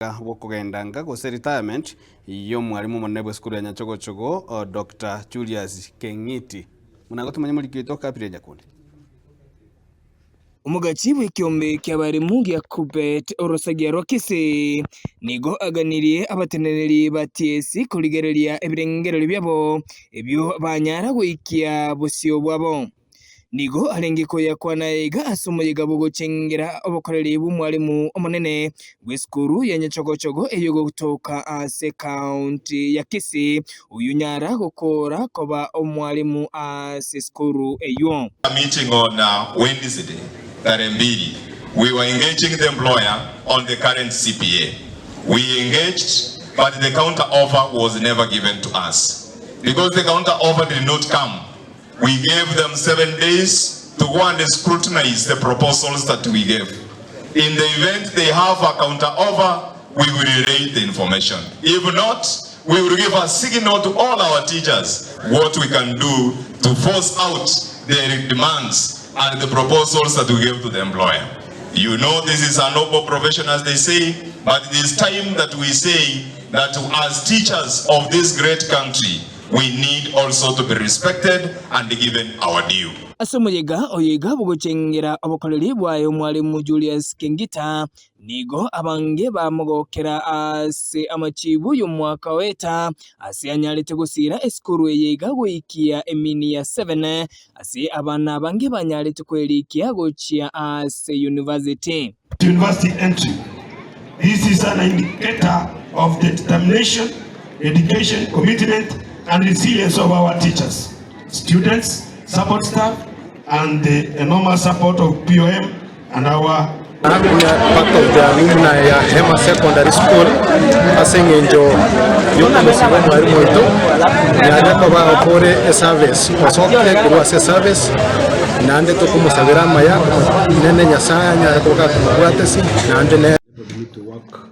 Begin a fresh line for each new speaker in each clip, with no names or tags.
Bw'okogenda nka gose retirement y'omwarimu omonene bw'esukuru ya Nyachogochogo Doctor Julius Keng'iti. Buna gotomanya omoriki oito Gabriel Nyakundi.
Omogachi bw'ekeombe ki'abaremu gia Kuppet orosagia rwa Kisii nigo aganirie abateneneri ba TSC korigereria ebirengererio biabo ebio banyara goikia bosio bwabo. Nigo arenge koyakwana iga ase omoyega bw'ogochengera obokoreri bw'omwalimu omonene bw'esukuru ya Nyachogochogo eyogotoka ase county ya Kisii, oyio onyara gokora koba omwalimu ase esukuru eyio.
Meeting on Wednesday tarehe mbili, we were engaging the employer on the current CPA. We engaged but the counter offer was never given to us. Because the counter offer did not come, We gave them 7 days to go and scrutinize the proposals that we gave. In the event they have a counter offer, we will relay the information. If not, we will give a signal to all our teachers what we can do to force out their demands and the proposals that we gave to the employer. You know this is a noble profession as they say, but it is time that we say that as teachers of this great country, We need also to be respected and given our due.
Ase omoyega oyo iga bw'ogochengera obokoreri bwaye Omwalimu Julius Kengita, nigo abange bamogokera ase amachibu y'omwaka oeta ase anyarete gosiira esukuru eye iga goikia emini ya 7 ase abana abange banyarete kwerikia gochia ase university.
University entry. This is an indicator of the determination, dedication, commitment and resilience of our teachers, students, support staff and the enormous support of POM and our
Part of the alumni ya Hema Secondary School ase eng'encho yokomosiba omwalimu oito nyaria koba okore eservice osokire korwa ase eservice naende tokomosabera amaya Omonene Nyasaye anyare koba gakomobwatesi naende ne.
enabled me to work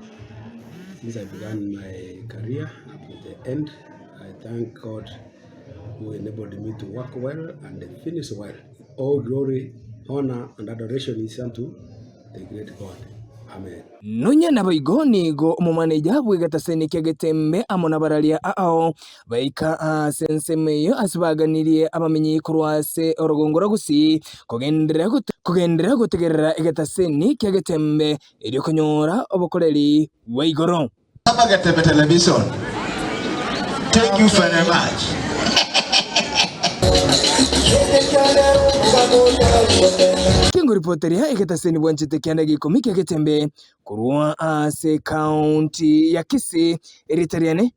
since I began my career up to the end. I thank God who enabled me to work well and finish well. All glory, honor and adoration is unto the great God. Amen.
Nonya naboigo nigo omomaneja bw'egetaseni kia Getembe amo nabararia ao baika ase ensemo eyio ase baganirie abamenyi korwa ase orogongo rwa Gusii kogenderera kogenderera gotegerera egetaseni kia Getembe erio konyora obokoreri bwa igoro.
Abagetembe television thank you very much.
Kengoripoteria egetaseni bwanchete kianda gia ikomi kia Getembe korwa ase ekaunti ya Kisii, erieta riane.